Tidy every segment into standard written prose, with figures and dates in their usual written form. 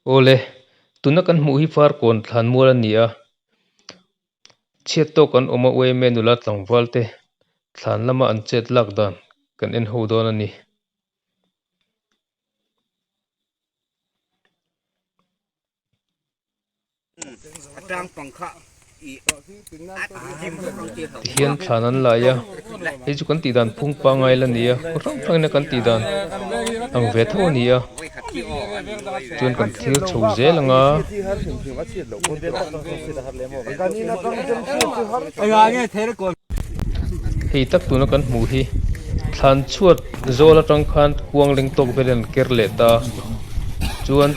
Awle, tuna kan hmuh hi Farkawn thlan mual a ni a, chhiat tawk an awm a uaime nula tlangval te thlan lama an chet lak dan kan en ho dawn a ni. Tihian thlan an lai a, hei chu kan tih dan phung pangngai la ni a, khaw hrang hrangin a kan tih dan ang ve tho a ni a, chuan kan thlir chho zel ang a. Hei tak tuna kan hmuh hi thlan chhuat zawl atang khan kuang leng tawk velin an ker leh ta chuan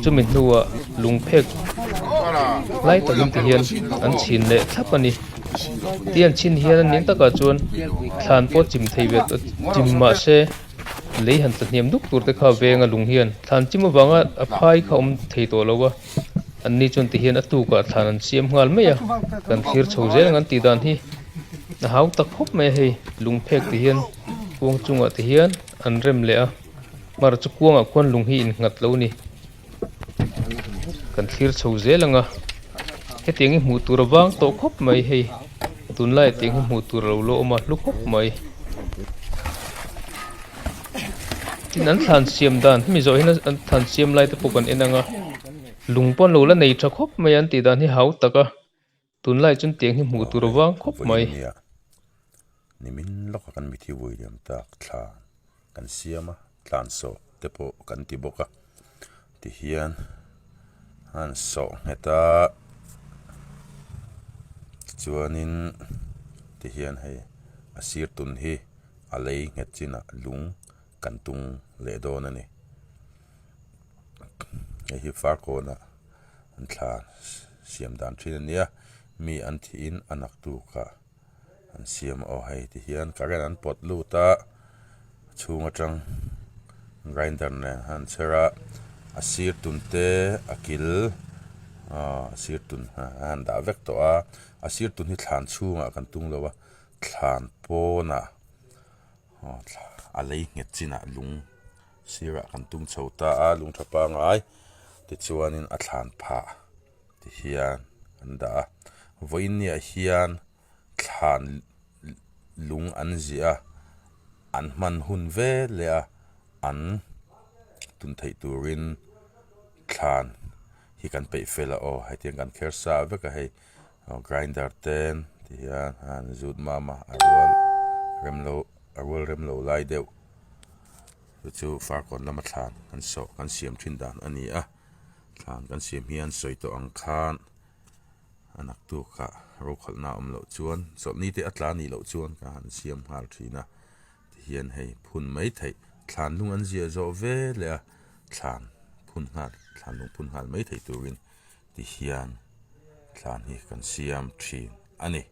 chumi hnuah lungphek lai takin ti hian an chhin leh thlap a ni ti an chhin hian a ning takah chuan thlan pawh chim thei ve tawh chim mahse lei han tla hniam duk tur te kha venga lung hian thlan chim avanga a phai kha a awm thei tawh lo a. An ni chuan tihian a tukah thlan an siam nghal mai a, kan thlir chho zel ang an tih dan hi a hau tak khawp mai a hei lungphek ti hian kuang chungah ti hian an rem leh a hmar chu kuangah khuan lung hi innghat lo a ni kan thlir chho zel ang a hetiang hi hmuh tur a vang tawh khawp mai hei tunlaiah tiang hi hmuh tur a lo la awm a hlu khawp mai. Tin an thlan siam dan hemi zawh hian an thlan siam lai te pawh kan en ang a lung pawh an lo la nei tha khawp mai a an tih dan hi hau tak a tunlaiah chuan tiang hi hmuh tur a vang khawp mai. Nimin lawka kan mithi vui liam tak thlan kan siam a tlan sawh te pawh kan ti bawk a tihian an sawh nghet a tichuanin tihian hei a sir tun hi. A lei nghet chinah lung kan tung leh dawn a ni. Hei hi Farkawnah an thla siam dan thin a nia, mi an thihin a naktukah an siam a aw hei tihian current an pawt lut a, a chhung atang grinder nen an chher a, a sir tun te a kil aw a sir tun a han dah vek tawh a, a sir tun hi thlan chhungah kan tung lo a. Thlan pawnah a lei nghet chinah lung sirah kan tum chho ta a lung tha pangai tichuanin a thlan phah ti hian an dah a vawiin niah hian thlan lung an ziah a an hman hun vel leh a an tun theih turin thlan hi kan peih fel a aw hetiang kan kher sa vek a hei. Grinder ten ti hian a han zut mam a a rual rem lo a rual rem lo lai deuh chu chu farkawn lama thlan kan sawh kan siam thin dan a ni a thlan kan siam hian sawi tawh ang khan a naktukah rokhalhna a awm loh chuan chawlhni te a tla nih loh chuan ka han siam nghal thin a tihian hei phun mai theih thlan lung an ziah zawh ve leh a thlan phun nghal thlan lung phun nghal mai theih turin. Tihian thlan hi kan siam thin a ni.